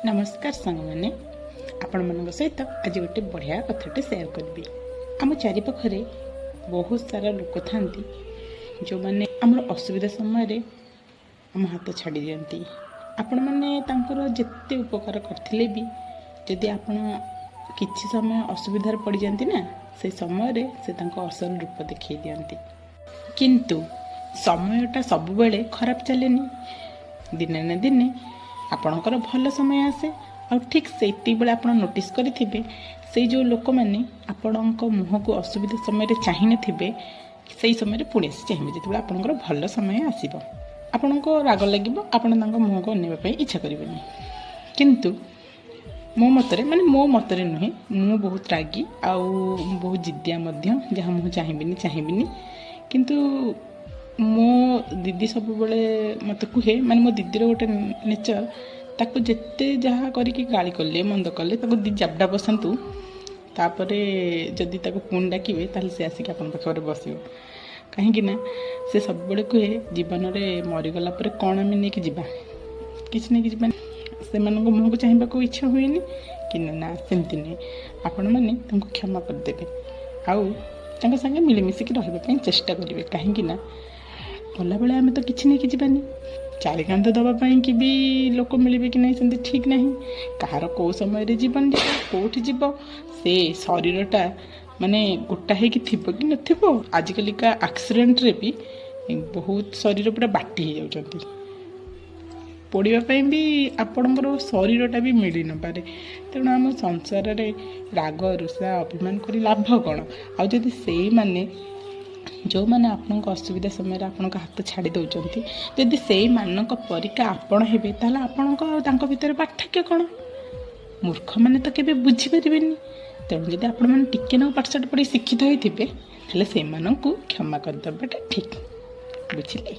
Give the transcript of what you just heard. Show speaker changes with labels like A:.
A: ନମସ୍କାର ସାଙ୍ଗମାନେ, ଆପଣମାନଙ୍କ ସହିତ ଆଜି ଗୋଟେ ବଢ଼ିଆ କଥାଟେ ସେୟାର କରିବି। ଆମ ଚାରିପାଖରେ ବହୁତ ସାରା ଲୋକ ଥାନ୍ତି, ଯେଉଁମାନେ ଆମର ଅସୁବିଧା ସମୟରେ ଆମ ହାତ ଛାଡ଼ି ଦିଅନ୍ତି। ଆପଣମାନେ ତାଙ୍କର ଯେତେ ଉପକାର କରିଥିଲେ ବି ଯଦି ଆପଣ କିଛି ସମୟ ଅସୁବିଧାରେ ପଡ଼ିଯାନ୍ତି ନା, ସେ ସମୟରେ ସେ ତାଙ୍କ ଅସଲ ରୂପ ଦେଖାଇ ଦିଅନ୍ତି। କିନ୍ତୁ ସମୟଟା ସବୁବେଳେ ଖରାପ ଚାଲେନି। ଦିନେ ନା ଦିନେ ଆପଣଙ୍କର ଭଲ ସମୟ ଆସେ। ଆଉ ଠିକ୍ ସେତିକିବେଳେ ଆପଣ ନୋଟିସ୍ କରିଥିବେ, ସେଇ ଯେଉଁ ଲୋକମାନେ ଆପଣଙ୍କ ମୁହଁକୁ ଅସୁବିଧା ସମୟରେ ଚାହିଁନଥିବେ, ସେଇ ସମୟରେ ପୁଣି ଆସି ଚାହିଁବେ। ଯେତେବେଳେ ଆପଣଙ୍କର ଭଲ ସମୟ ଆସିବ, ଆପଣଙ୍କୁ ରାଗ ଲାଗିବ, ଆପଣ ତାଙ୍କ ମୁହଁକୁ ଅନେଇବା ପାଇଁ ଇଚ୍ଛା କରିବେନି। କିନ୍ତୁ ମୋ ମତରେ, ମାନେ ମୋ ମତରେ ନୁହେଁ, ମୁଁ ବହୁତ ରାଗି ଆଉ ମୁଁ ବହୁତ ଜିଦ୍ଦିଆ ମଧ୍ୟ। ଯାହା ମୁଁ ଚାହିଁବିନି, ଚାହିଁବିନି। କିନ୍ତୁ ମୋ ଦିଦି ସବୁବେଳେ ମୋତେ କୁହେ, ମାନେ ମୋ ଦିଦିର ଗୋଟେ ନେଚର୍, ତାକୁ ଯେତେ ଯାହା କରିକି ଗାଳି କଲେ, ମନ୍ଦ କଲେ, ତାକୁ ଦି ଜାବଡ଼ା ବସାନ୍ତୁ, ତାପରେ ଯଦି ତାକୁ ପୁଣି ଡାକିବେ, ତାହେଲେ ସେ ଆସିକି ଆପଣଙ୍କ ପାଖରେ ବସିବ। କାହିଁକି ନା ସେ ସବୁବେଳେ କୁହେ, ଜୀବନରେ ମରିଗଲା ପରେ କ'ଣ ଆମେ ନେଇକି ଯିବା? କିଛି ନେଇକି ଯିବାନି। ସେମାନଙ୍କ ମୁହଁକୁ ଚାହିଁବାକୁ ଇଚ୍ଛା ହୁଏନି। କିନ୍ତୁ ନା, ସେମିତି ନୁହେଁ। ଆପଣମାନେ ତାଙ୍କୁ କ୍ଷମା କରିଦେବେ ଆଉ ତାଙ୍କ ସାଙ୍ଗେ ମିଳିମିଶିକି ରହିବା ପାଇଁ ଚେଷ୍ଟା କରିବେ। କାହିଁକି ନା ଗଲାବେଳେ ଆମେ ତ କିଛି ନେଇକି ଯିବାନି। ଚାରି କାନ୍ଧ ଦେବା ପାଇଁକି ବି ଲୋକ ମିଳିବେ କି ନାହିଁ, ସେମିତି ଠିକ୍ ନାହିଁ। କାହାର କେଉଁ ସମୟରେ ଜୀବନ ଯିବ, କେଉଁଠି ଯିବ, ସେ ଶରୀରଟା ମାନେ ଗୋଟା ହେଇକି ଥିବ କି ନଥିବ। ଆଜିକାଲିକା ଆକ୍ସିଡେଣ୍ଟରେ ବି ବହୁତ ଶରୀର ପୁରା ବାଟି ହେଇଯାଉଛନ୍ତି। ପୋଡ଼ିବା ପାଇଁ ବି ଆପଣଙ୍କର ଶରୀରଟା ବି ମିଳି ନପାରେ। ତେଣୁ ଆମ ସଂସାରରେ ରାଗ, ରୁଷା, ଅଭିମାନ କରି ଲାଭ କ'ଣ? ଆଉ ଯଦି ସେଇମାନେ, ଯେଉଁମାନେ ଆପଣଙ୍କ ଅସୁବିଧା ସମୟରେ ଆପଣଙ୍କ ହାତ ଛାଡ଼ି ଦେଉଛନ୍ତି, ଯଦି ସେଇମାନଙ୍କ ପରିକା ଆପଣ ହେବେ, ତାହେଲେ ଆପଣଙ୍କ ଆଉ ତାଙ୍କ ଭିତରେ ପାର୍ଥକ୍ୟ କ'ଣ? ମୂର୍ଖମାନେ ତ କେବେ ବୁଝିପାରିବେନି। ତେଣୁ ଯଦି ଆପଣମାନେ ଟିକେ ନାକୁ ପାଠଶାଠ ପଢ଼ି ଶିକ୍ଷିତ ହେଇଥିବେ, ତାହେଲେ ସେମାନଙ୍କୁ କ୍ଷମା କରିଦେବାଟା ଠିକ୍। ବୁଝିଲେ?